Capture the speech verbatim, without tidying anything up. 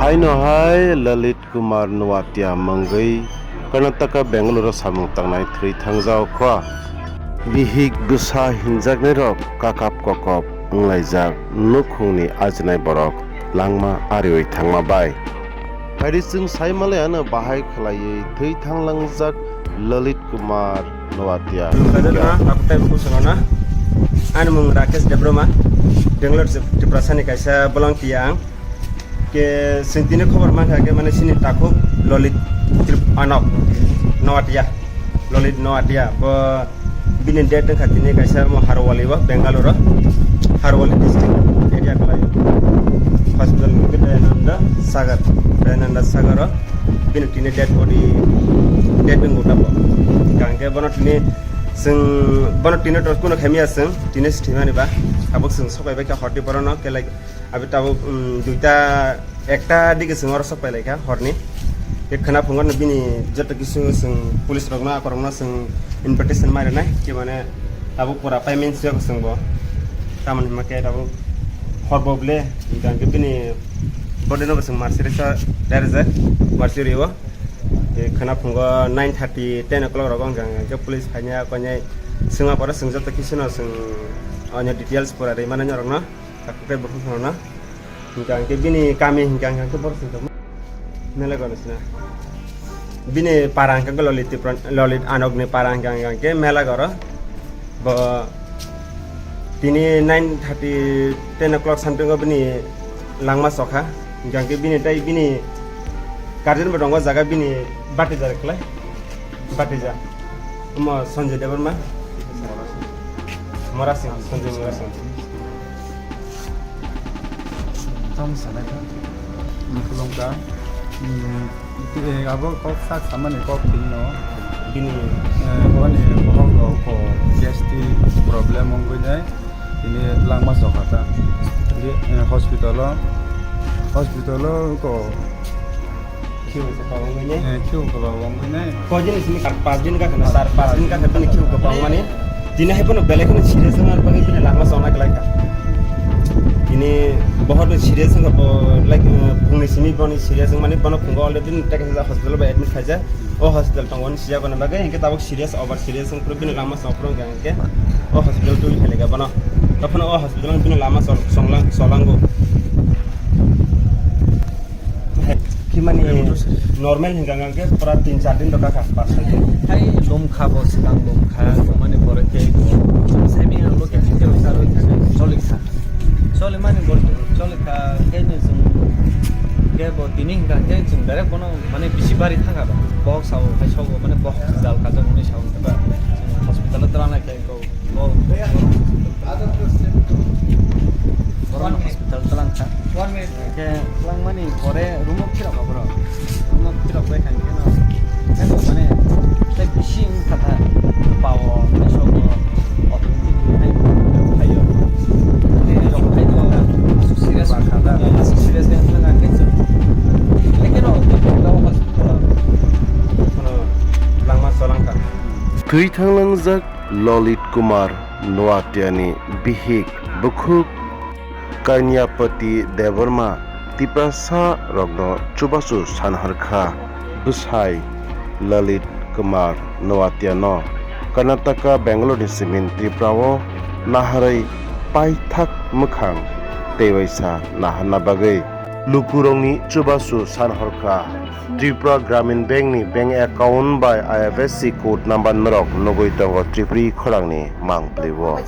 Haino hai Lalit Kumar Noatia mungwi Karnataka Bengaluru samung tangnai thwi thangjago kho. Bihik bwsa hinjaknairok kakap kokop wnglaijak nukhungni ajinai borok langma ariwi thangma bai. Phaidi chwng saimanlai ano bahai khwlaiwi thwi thanglangjak Lalit Kumar Noatia. Khajana, takhuk tei bukhuk songona. Ani mung Rakesh Debbarma, Bangalore, Tiprasani kaisa volunteer ang. Ke sing tini khobor mankha ke mane sini takhuk Lalit Trip-, Anok Noatia, Lalit Noatia. Bo bini date wngkha tini kaisa mo Harwali o, Bengaluru, Harwali district area kwlai. Hospital ni ke Dayananda Sagar, Dayananda Sagar o. Bini tini dead body, dead wng uta bo. Hingke bono tini sing, bono tini to kuno khemia sing, tini sithimani ba. Tabuk sing sokai bai kha hoti borono, ke like, abi tabuk, um, duita, ekta dige sing oro sok pai lai kha horni. Ke khana phungo no bini joto kisu sing police rokno, akorokno sing invitation mari nai, ke mane tabuk pura payment siyok sing bo. Tamoni hima ke tabuk hor bo ble, hingke bini body no bo sing marsi risa, dari jai, marsi riwo. Ke khana phungo nine thirty, ten o'clock rogo hingke, hingke police phainai, koinai swngma pore sing joto kisu no sing, onyo details pura rimani norokno, takhuk tei bukhuk no. Hingke hingke bini kami hingke hingke borok sing tongma. Mela goro sina. Bini para hingke Lalit Tipra, Lalit Anokni para hingke hingke Mela goro. Bo tini nine thirty, ten o'clock something o bini langma sokha. Hingke hingke bini tei bini guardian bo tongo jaga bini batijar khlai. Batijar. Omo Sanjay Debbarma. Morasing, Sanjay Morasing. Tamo sanai kha. Khulumkha. Hmm, eh, abo kok sak samani kok tino. Bini. Eh, wani bohok rok ko gastric problem wngwi nai. Tini langma sokha ta. Tini, eh, hospital o, hospital o ko. Khiu ko ba wngwi nai. Eh, khiu ko ba wngwi nai. Koi din simi kar pas din ka khana, sar pas din ka khana bini khiu ko ba wngmani. Tini hai bono belai kheno serious wngma bagwi bini langma sokna glai kha. Tini bohor no serious wngkha bo, like, eh, phungni simi boni serious wngmani, bono phungo already tei kaisa hospital bai admit khaijak. O hospital tongo ni siya gona bagwi, hinkhe tabuk serious, over serious wngphuru bini langma sokphuru hingkha hinkhe o hospital twi phailaikha bono. Tophano o hospital bini lama sol-, songlang-, solango. Khimani normal hingkha hinkhe pura tin char din dokha kha, pas sai din. Hai lomkha bo, swkang lomkha, lomani pore khe bo, semi ang loke phikhe bo charwi thangwi cholikha. Cholimani bo cholikha, khe ni chwng khe bo tini hingkha khe chwng direct bono mane bisi bari thangkha ba. Bohok sao hai sogo mane bohok jal kajak hwnwi sao hingkha ba. Chwng hospital o twlangnai khe ko bo borok hospital twlang kha. Khe twlangmani pore room o phirok kha borok. Room o phirok bai kha khe no khe bo mane tei bisi wngkha ta bao hai sogo. Serious, serious wngkha khe chwng. Lekeno hospital. Kheno langma cholangkha. Thwi thanglangjak Lalit Kumar Noatiani bihik bukhuk Kanyapati Debbarma Tiprasa rokno chubachu sanharkha. Bwsai Lalit Kumar Noatiano Karnataka Bangalore ni simi Tripura o naharwi paithak mwkhang teiwaisa naharna bagwi lukurokni chubachu sanharkha. Tripura Gramin Bank ni bank account bai I F S C code number norok nugwi tongo Tripuri khorangni mangpli o.